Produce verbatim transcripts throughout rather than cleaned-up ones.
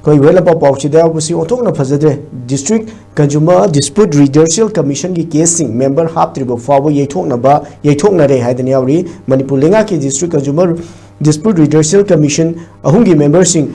ꯑꯩꯈꯣꯏ ꯋꯦꯜ ꯑꯄꯥꯎ ꯄꯥꯎꯁꯤꯗ ꯌꯥꯎꯕꯁꯤ ꯑꯣꯟꯊꯣꯛꯅ ꯐꯖꯗ꯭ꯔꯦ꯫ District Consumer Dispute Redressal Commission ꯒꯤ case ꯁꯤꯡ member ꯍꯥꯞꯇ꯭ꯔꯤꯕ ꯐꯥꯎꯕ ꯌꯩꯊꯣꯛꯅꯕ ꯌꯩꯊꯣꯛꯅꯔꯦ ꯍꯥꯏꯗꯅ ꯌꯥꯎꯔꯤ꯫ ꯃꯅꯤꯄꯨꯔ ꯂꯩꯉꯥꯛꯀꯤ District Consumer Dispute Redressal Commission ꯑꯍꯨꯝꯒꯤ member ꯁꯤꯡ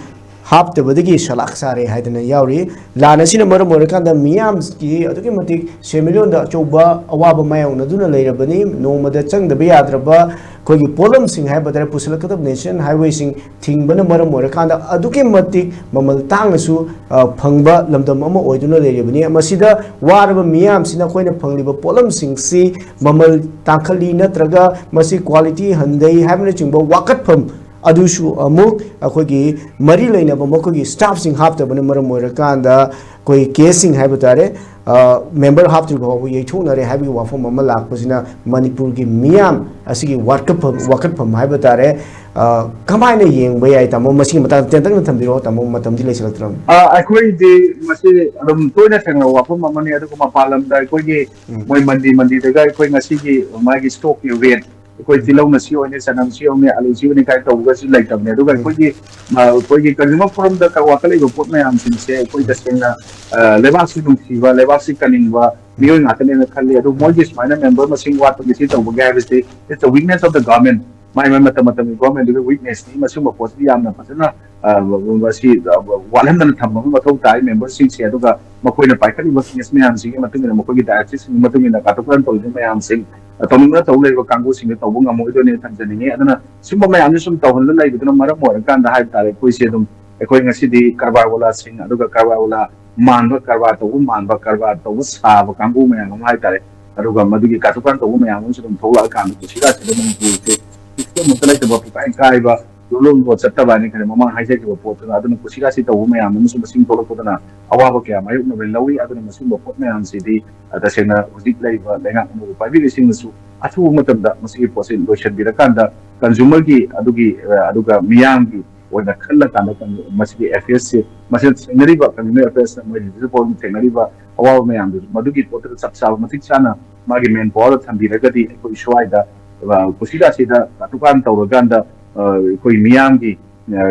ꯍꯥꯞꯇꯕꯗꯒꯤ ꯁꯂꯥꯛ ꯁꯥꯔꯦ ꯍꯥꯏꯗꯅ ꯌꯥꯎꯔꯤ꯫ ꯂꯥꯟ ꯑꯁꯤꯅ ꯃꯔꯝ ꯑꯣꯏꯔꯀꯥꯟꯗ ꯃꯤꯌꯥꯝꯒꯤ ꯑꯗꯨꯛꯀꯤ ꯃꯇꯤꯛ ꯁꯦꯟꯃꯤꯠꯂꯣꯟꯗ ꯑꯆꯧꯕ ꯑꯋꯥꯕ ꯃꯥꯌꯣꯛꯅꯗꯨꯅ ꯂꯩꯔꯕꯅꯤ꯫ ꯅꯣꯡꯃꯗ ꯆꯪꯗꯕ ꯌꯥꯗ꯭ꯔꯕ ꯑꯩꯈꯣꯏꯒꯤ ꯄꯣꯠꯂꯝꯁꯤꯡ ꯍꯥꯏꯕ ꯇꯥꯔꯦ, ꯄꯨꯁꯤꯜꯂꯛꯀꯗꯕ national highway ꯁꯤꯡ ꯊꯤꯡꯕꯅ ꯃꯔꯝ ꯑꯣꯏꯔꯀꯥꯟꯗ ꯑꯗꯨꯛꯀꯤ ꯃꯇꯤꯛ ꯃꯃꯜ ꯇꯥꯡꯅꯁꯨ, ꯑ, ꯐꯪꯕ ꯂꯝꯗꯝ ꯑꯃ ꯑꯣꯏꯗꯨꯅ ꯂꯩꯔꯤꯕꯅꯤ꯫ ꯃꯁꯤꯗ ꯋꯥꯔꯕ ꯃꯤꯌꯥꯝꯁꯤꯅ ꯑꯩꯈꯣꯏꯅ ꯐꯪꯂꯤꯕ ꯄꯣꯠꯂꯝꯁꯤꯡꯁꯤ ꯃꯃꯜ ꯇꯥꯡꯈꯠꯂꯤ ꯅꯠꯇ꯭ꯔꯒ ꯃꯁꯤ quality ꯍꯟꯊꯩ ꯍꯥꯏꯕꯅꯆꯤꯡꯕ ꯋꯥꯀꯠꯐꯝ ꯑꯗꯨꯁꯨ ꯑꯃꯨꯛ ꯑꯩꯈꯣꯏꯒꯤ ꯃꯔꯤ ꯂꯩꯅꯕ ꯃꯈꯣꯏꯒꯤ staff ꯁꯤꯡ ꯍꯥꯞꯇꯕꯅ ꯃꯔꯝ ꯑꯣꯏꯔꯀꯥꯟꯗ ꯑꯩꯈꯣꯏ case ꯁꯤꯡ ꯍꯥꯏꯕ ꯇꯥꯔꯦ, ꯑ, member ꯍꯥꯞꯇ꯭ꯔꯤꯕ ꯐꯥꯎꯕ ꯌꯩꯊꯣꯛꯅꯔꯦ ꯍꯥꯏꯕꯒꯤ ꯋꯥꯐꯝ ꯑꯃ ꯂꯥꯛꯄꯁꯤꯅ ꯃꯅꯤꯄꯨꯔꯒꯤ ꯃꯤꯌꯥꯝ ꯑꯁꯤꯒꯤ ꯋꯥꯀꯠꯐꯝ, ꯋꯥꯀꯠꯐꯝ ꯍꯥꯏꯕ ꯇꯥꯔꯦ, ꯑ, ꯀꯃꯥꯏꯅ ꯌꯦꯡꯕ ꯌꯥꯏ, ꯇꯥꯃꯣ? ꯃꯁꯤꯒꯤ ꯃꯇꯥꯡꯗ ꯇꯦꯟꯇꯛꯅ ꯊꯝꯕꯤꯔꯛꯑꯣ, ꯇꯥꯃꯣ, ꯃꯇꯝꯗꯤ ꯂꯩꯁꯤꯜꯂꯛꯇ꯭ꯔꯕꯅꯤ꯫ ꯑ, ꯑꯩꯈꯣꯏꯗꯤ ꯃꯁꯤ ꯑꯗꯨꯝ ꯇꯣꯏꯅ ꯊꯦꯡꯅꯕ ꯋꯥꯐꯝ ꯑꯃꯅꯤ, ꯑꯗꯨꯒ ꯃꯄꯥꯟ ꯂꯝꯗ ꯑꯩꯈꯣꯏꯒꯤ ꯎꯝ꯫ ꯃꯣꯏ ꯃꯟꯗꯤ ꯃꯟꯗꯤꯗꯒ ꯑꯩꯈꯣꯏ ꯉꯁꯤꯒꯤ ꯃꯥꯒꯤ stock ꯀꯤ rate, ꯑꯩꯈꯣꯏ ꯎꯝ꯫ ꯇꯤꯜꯍꯧꯅ ꯁꯤ ꯑꯣꯏꯅꯤ, ꯆꯅꯝ ꯁꯤ ꯑꯣꯏꯅꯤ, ꯑꯂꯨ ꯁꯤ ꯑꯣꯏꯅꯤ ꯀꯥꯏꯅ ꯇꯧꯕꯒꯁꯨ ꯂꯩꯇꯕꯅꯤ꯫ ꯑꯗꯨꯒ ꯎꯝ꯫ ꯑꯩꯈꯣꯏꯒꯤ, ꯑ, ꯑꯩꯈꯣꯏꯒꯤ consumer forum ꯗ ꯋꯥꯀꯠꯂꯛꯏꯕ ꯄꯣꯠ ꯃꯌꯥꯝꯁꯤꯡꯁꯦ ꯑꯩꯈꯣꯏ ꯎꯝ꯫ ꯇꯁꯦꯡꯅ, ꯑ, ꯂꯩꯕꯥꯛꯁꯤ ꯅꯨꯡꯁꯤꯕ, ꯂꯩꯕꯥꯛꯁꯤ ꯀꯟꯅꯤꯡꯕ ꯃꯤꯑꯣꯏ ꯉꯥꯛꯇꯅꯦꯅ ꯈꯜꯂꯤ꯫ ꯑꯗꯨ ꯃꯣꯏꯒꯤ ꯁꯨꯃꯥꯏꯅ member ꯃꯁꯤꯡ ꯋꯥꯠꯄꯒꯤ ꯁꯤ ꯇꯧꯕꯒꯤ ꯍꯥꯏꯕꯁꯤ it's a weakness of the government꯫ ꯃꯥꯏ ꯃꯥꯏ ꯃꯇꯝ ꯃꯇꯝꯒꯤ government ꯗꯨꯒꯤ weakness ꯅꯤ꯫ ꯃꯁꯤꯒꯨꯝꯕ ꯄꯣꯠꯁꯤꯗꯤ ꯌꯥꯝꯅ ꯐꯖꯅ, ꯑ, ꯃꯁꯤ, ꯑ, ꯋꯥꯠꯍꯟꯗꯅ ꯊꯝꯕ ꯑꯃ ꯃꯊꯧ ꯇꯥꯏ member ꯁꯤꯡꯁꯦ꯫ ꯑꯗꯨꯒ ꯃꯈꯣꯏꯅ ꯄꯥꯏꯈꯠꯂꯤꯕ case ꯃꯌꯥꯝꯁꯤꯒꯤ ꯃꯇꯨꯡ ꯏꯟꯅ, ꯃꯈꯣꯏꯒꯤ diocese ꯁꯤꯡꯒꯤ ꯃꯇꯨꯡ ꯏꯟꯅ ꯀꯥꯇꯨ ꯀꯥꯔꯟ ꯇꯧꯔꯤꯕ ꯃꯌꯥꯝꯁꯤꯡ, ꯑ, ꯇꯧꯅꯤꯡꯗꯅ ꯇꯧ ꯂꯩꯕ ꯀꯥꯡꯕꯨꯁꯤꯡꯗ ꯇꯧꯕ ꯉꯝꯃꯣꯏꯗꯣꯏꯅꯦ ꯈꯟꯖꯅꯤꯡꯉꯤ꯫ ꯑꯗꯨꯅ ꯁꯤꯒꯨꯝꯕ ꯃꯌꯥꯝꯁꯦ ꯁꯨꯝ ꯇꯧꯍꯟꯕ ꯂꯩꯕꯗꯨꯅ ꯃꯔꯝ ꯑꯣꯏꯔꯀꯥꯟꯗ ꯍꯥꯏꯕ ꯇꯥꯔꯦ, ꯑꯩꯈꯣꯏꯁꯦ ꯑꯗꯨꯝ, ꯑꯩꯈꯣꯏ ꯉꯁꯤꯗꯤ ꯀꯔꯕꯥꯔ ꯋꯥꯂꯥꯁꯤꯡ, ꯑꯗꯨꯒ ꯀꯔꯕꯥꯔ ꯋꯥꯂꯥ ꯃꯥꯟꯕ, ꯀꯔꯕꯥꯔ ꯇꯧꯕ ꯃꯥꯟꯕ, ꯀꯔꯕꯥꯔ ꯇꯧꯕ ꯁꯥꯕ ꯀꯥꯡꯕꯨ ꯃꯌꯥꯝ ꯑꯃ ꯍꯥꯏꯇꯥꯔꯦ, ꯑꯗꯨꯒ ꯃꯗꯨꯒꯤ ꯀꯥꯇꯨ ꯀꯥꯔꯟ ꯇꯧꯕ ꯃꯌꯥꯝ ꯑꯃꯁꯨ ꯑꯗꯨꯝ ꯊꯣꯛꯂꯛꯑꯀꯥꯟꯗ ꯀꯨꯁꯤꯔꯥꯁꯤꯗ ꯃꯅꯤꯄꯨꯔꯁꯦ ꯁꯤꯁꯇꯦꯝ ꯑꯃꯠꯇ ꯂꯩꯇꯕ, ꯄꯨꯡꯀꯥꯏ ꯀꯥꯏꯕ, ꯂꯨꯞ ꯂꯣꯟ ꯂꯣꯠ ꯆꯠꯇꯕ ꯍꯥꯏꯅ ꯈꯜꯂꯦ꯫ ꯃꯃꯥꯡ ꯍꯥꯏꯖꯈꯤꯕ ꯄꯣꯠꯇꯨꯅ ꯑꯗꯨꯅ ꯀꯨꯁꯤꯔꯥꯁꯤ ꯇꯧꯕ ꯃꯌꯥꯝ ꯑꯃꯁꯨ ꯃꯁꯤꯡ ꯊꯣꯛꯂꯛꯄꯗꯨꯅ ꯑꯋꯥꯕ ꯀꯌꯥ ꯃꯥꯌꯣꯛꯅꯕ ꯂꯧꯏ꯫ ꯑꯗꯨꯅ ꯃꯁꯤꯒꯨꯝꯕ ꯄꯣꯠ ꯃꯌꯥꯝꯁꯤꯗꯤ, ꯑ, ꯇꯁꯦꯡꯅ ꯍꯧꯖꯤꯛ ꯂꯩꯔꯤꯕ ꯂꯩꯉꯥꯛ ꯑꯅꯧꯕ ꯄꯥꯏꯕꯤꯔꯤꯁꯤꯡꯅꯁꯨ ꯑꯊꯨꯕ ꯃꯇꯝꯗ ꯃꯁꯤꯒꯤ ꯄꯣꯠꯁꯤ ꯂꯣꯏꯁꯤꯟꯕꯤꯔꯀꯥꯟꯗ consumer ꯒꯤ ꯑꯗꯨꯒꯤ, ꯑ, ꯑꯗꯨꯒ ꯃꯤꯌꯥꯝꯒꯤ ꯑꯣꯏꯅ ꯈꯜꯂꯀꯥꯟꯗ ꯀꯩꯅꯣ ꯃꯁꯤꯒꯤ affairs ꯁꯦ, ꯃꯁꯤ ꯊꯦꯡꯅꯔꯤꯕ consumer affairs ꯅ ꯃꯣꯏ religious forum ꯊꯦꯡꯅꯔꯤꯕ ꯑꯋꯥꯕ ꯃꯌꯥꯝꯗꯨ ꯃꯗꯨꯒꯤ ꯄꯣꯠꯇꯨꯗ ꯆꯞ ꯆꯥꯕ ꯃꯇꯤꯛ ꯆꯥꯅ ꯃꯥꯒꯤ manpower ꯊꯝꯕꯤꯔꯒꯗꯤ ꯑꯩꯈꯣꯏ ꯁ꯭ꯋꯥꯏꯗ, ꯑ, ꯀꯨꯁꯤꯔꯥꯁꯤꯗ ꯀꯥꯇꯨ ꯀꯥꯔꯟ ꯇꯧꯔꯀꯥꯟꯗ, ꯑ, ꯑꯩꯈꯣꯏ ꯃꯤꯌꯥꯝꯒꯤ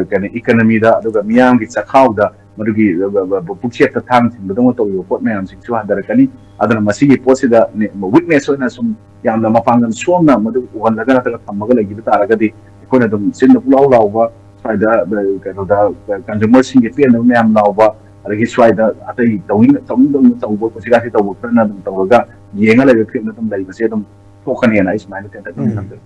ꯀꯩꯅꯣ, ꯏꯀꯅꯃꯤꯗ, ꯑꯗꯨꯒ ꯃꯤꯌꯥꯝꯒꯤ ꯆꯈꯥꯎꯗ ꯃꯗꯨꯒꯤ ꯄꯨꯛꯆꯦꯠꯇ ꯊꯥꯡ ꯊꯤꯟꯕꯗꯧꯅ ꯇꯧꯔꯤꯕ ꯄꯣꯠ ꯃꯌꯥꯝꯁꯤꯡꯁꯨ ꯍꯟꯊꯔꯛꯀꯅꯤ꯫ ꯑꯗꯨꯅ ꯃꯁꯤꯒꯤ ꯄꯣꯠꯁꯤꯗ ꯋꯤꯛꯅꯦꯁ ꯑꯣꯏꯅ ꯁꯨꯝ ꯌꯥꯝꯅ ꯃꯄꯥꯡꯒꯜ ꯁꯣꯝꯅ ꯃꯗꯨ ꯎꯍꯜꯂꯒ ꯅꯠꯇ꯭ꯔꯒ ꯊꯝꯃꯒ ꯂꯩꯈꯤꯕ ꯇꯥꯔꯒꯗꯤ, ꯑꯩꯈꯣꯏꯅ ꯑꯗꯨꯝ ꯆꯤꯟꯗ ꯄꯨꯂꯥꯎ ꯂꯥꯎꯕ, ꯁ꯭ꯋꯥꯏꯗ ꯀꯩꯅꯣꯗ ꯀꯟꯖꯨꯃꯔꯁꯤꯡꯒꯤ ꯄꯦꯟꯗꯕ ꯃꯌꯥꯝ ꯂꯥꯎꯕ, ꯑꯗꯒꯤ ꯁ꯭ꯋꯥꯏꯗ ꯑꯇꯩ ꯇꯧꯅꯤꯡ ꯇꯧꯅꯤꯡꯗꯕ ꯇꯧꯕ, ꯀꯨꯁꯤꯔꯥꯁꯤ ꯇꯧꯕ ꯈꯔꯅ ꯑꯗꯨꯝ ꯇꯧꯔꯒ ꯌꯦꯡꯉ ꯂꯩꯕ ꯐꯤꯕꯝꯗ ꯑꯗꯨꯝ ꯂꯩꯕꯁꯦ ꯑꯗꯨꯝ ꯊꯣꯛꯀꯅꯤꯅ ꯑꯩ ꯁꯨꯃꯥꯏꯅ ꯇꯦꯟꯇꯛꯅ ꯎꯝ꯫ ꯊꯝꯖꯒꯦ꯫